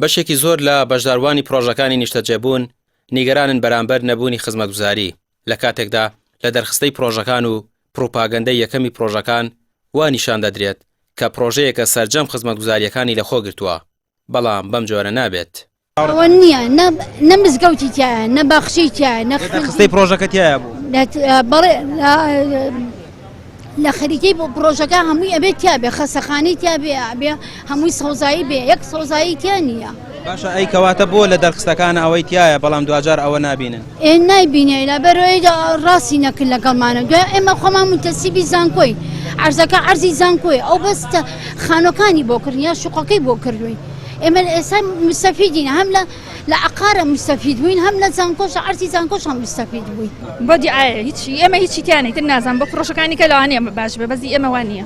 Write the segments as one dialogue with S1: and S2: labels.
S1: بەشێکی زۆر لە بەشداربووانی پڕۆژەکانی نیشتەجێبوون نیگەرانن بەرامبەر نەبوونی خزمەتگوزاری، لە کاتێکدا لە دەرخستەی پڕۆژەکان و پڕوپاگەندەی یەکەمی پڕۆژەکان وا نیشان دەدرێت کە پڕۆژەیەکە سەرجەم خزمەتگوزارییەکانی لەخۆ گرتووە، بەڵام بەم جۆرە نابێت.
S2: ئەوە نییە نە مزگەوتی تایە نە باخچەی تایە نە
S1: خستەی پرۆژەکە تایە بوو
S2: بەڵێ لە خەریکەی بۆ پرۆژەکە هەمووی ئەبێت تیا بێ خەسەخانەی تیا بێ ئەبێ هەمووی سەوزایی بێ یەک سەوزایی تیا نییە
S1: باشە ئەی کەواتە بۆ لە دەرخستەکان ئەوەی تایە بەڵام دواجار ئەوە نابینن
S2: ئێ نایبینێ لەبەرەوەی ڕاستی نەکرد لەگەڵمانە دوای ئێمە خۆمان منتەسیبی زانکۆین عەرزەکە عەرزی زانکۆی ئەو بەس خانۆکانی بۆ کردن یا شوقەکەی بۆ کردوین ئێمە ئێستا مستەفیدین هەم لە لە عقارە مستەفید بووین هەم لە زانکۆش عەرزی زانکۆش هەم مستەفید بووین
S3: بۆ دیعاە هیچی ئێمە هیچی تیانە تر نازان بۆ پرۆژەکانی کە لەوانەیە باش بێ بەزی ئێمە وان نییە.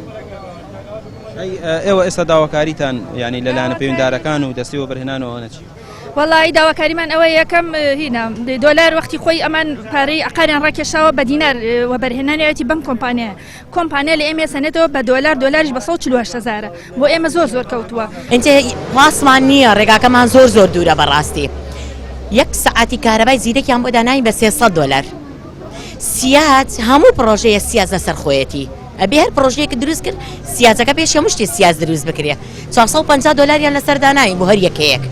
S1: ئێوە ئێستا داواکاریتان ینی لەلایەنە پەیوەندارەکان و دەستی وەبەرهێنانەوە نەچی
S3: وەڵایی داواکاریمان ئەوەیە یەکەم هینا دۆلار وەختی خۆی ئەمان پارەی عقاریان ڕاکێشاوە بە دینار وەبەرهێنانیەتی بەم کۆمپانیایە کۆمپانیا لە ئێمە سەنێتەوە بە دۆلار دۆلاریش بە 148 هەزارە بۆ ئێمە زۆر زۆر کەوتووە.
S4: ئینجا پاسمان نییە ڕێگاکەمان زۆر زۆر دوورە بەڕاستی یەک سەعاتی کارەبای زیرەکیان بۆ داناین بە 300 دۆلار سیاج هەموو پڕۆژەیە سیاج لەسەر خۆیەتی ئەبێ هەر پڕۆژەیەک دروست کرد سیاجەکە پێش هەموو شتێ سیاج دروست بکرێ 450 دۆلاریان لەسەر داناین بۆ هەر یەکەیەک.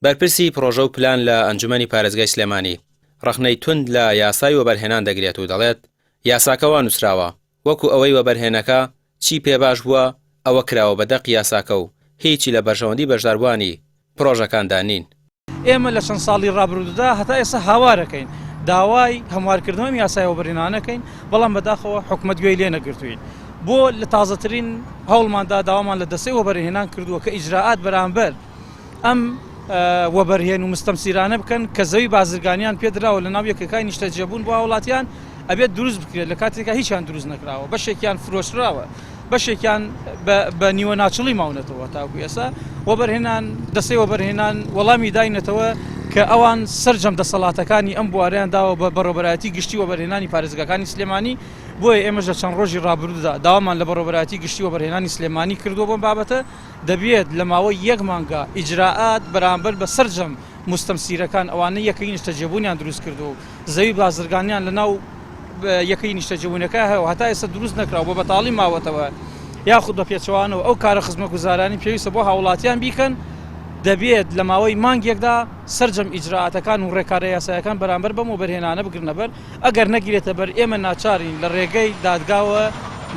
S1: بەرپرسی پڕۆژە و پلان لە ئەنجومەنی پارێزگای سلێمانی ڕەخنەی توند لە یاسای وەبەرهێنان دەگرێت و دەڵێت، یاساکە وا نووسراوە وەکو ئەوەی وەبەرهێنەکە چی پێ باش بووە ئەوە کراوە بە دەقی یاساکە و هیچی لە بەرژەوەندی بەشداربووانی پڕۆژەکاندا نین.
S5: ئێمە لە چەند ساڵی ڕابردوودا هەتا ئێستا هاوارەکەین داوای هەموارکردنەوەی ئەم یاسای وەبەرهێنانەکەین، بەڵام بەداخەوە حکومەت گوێی لێ نەگرتووین. بۆ لە تازەترین هەوڵماندا داوامان لە دەستەی وەبەرهێنان کردووە کە ئیجرائات بەرامبەر ئەم وەبەرهێن و مستەمسیرانە بکەن کە زەوی بازرگانیان پێدراوە لە ناو یەکەکانی نیشتەجێبوون بۆ هاوڵاتیان ئەبێت دروست بکرێت لە کاتێکا هیچیان دروست نەکراوە بەشێکیان فرۆشراوە. بەشێکیان بە نیوە ناچڵی ماونەتەوە تاکو ئێستا وەبەرهێنان دەستەی وەبەرهێنان وەڵامی داینەتەوە کە ئەوان سەرجەم دەسەڵاتەکانی ئەم بوارەیان داوە بە بەڕێوەبەرایەتی گشتی وەبەرهێنانی پارێزگاکانی سلێمانی بۆیە ئێمەش لە چەند ڕۆژی ڕابردوودا داوامان لە بەڕێوەبەرایەتی گشتی وەبەرهێنانی سلێمانی کردووە بەم بابەتە دەبێت لە ماوەی یەک مانگا ئیجرائات بەرامبەر بە سەرجەم موستەمسیرەکان ئەوانەی یەکەی نیشتەجێبوونیان دروست کردووە و زەوی بازرگانیان لە ناو یەکەی نیشتەجێبوونەکە هەیە و هەتا ئێستا دروست نەکراوە بە بەتاڵی ماوەتەوە یاخود بە پێچەوانەوە ئەو کارە خزمەتگوزارانەی پێویستە بۆ هاوڵاتیان بیکەن دەبێت لە ماوەی مانگێکدا سەرجەم ئیجرائاتەکان و ڕێکارە یاسایەکان بەرامبەر بەم وەبەرهێنانە بگرنە بەر ئەگەر نەگیرێتە بەر ئێمە ناچارین لە ڕێگەی دادگاوە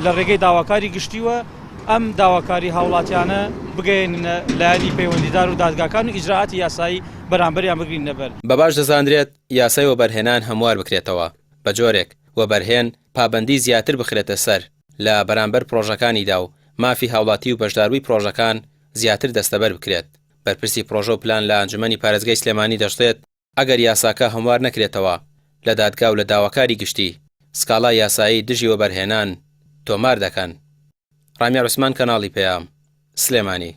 S5: لە ڕێگەی داواکاری گشتیوە ئەم داواکاری هاوڵاتیانە بگەیەنینە لایەنی پەیوەندیدار و دادگاکان و ئیجرائاتی یاسایی بەرامبەریان بگرینە بەر.
S1: بە باش دەزانرێت یاسای وەبەرهێنان هەموار بکرێتەوە، بە جۆرێک وەبەرهێن پابەندی زیاتر بخرێتە سەر لە بەرامبەر پڕۆژەکانیدا و مافی هاوڵاتی و بەشداربووی پڕۆژەکان زیاتر دەستەبەر بکرێت. بەرپرسی پڕۆژە و پلان لە ئەنجومەنی پارێزگای سلێمانی دەشڵێت، ئەگەر یاساکە هەموار نەکرێتەوە لە دادگا و لە داواکاری گشتی سکاڵای یاسایی دژی وەبەرهێنان تۆمار دەکەن. ڕامیار عوسمان کەناڵی پەیام، سلێمانی.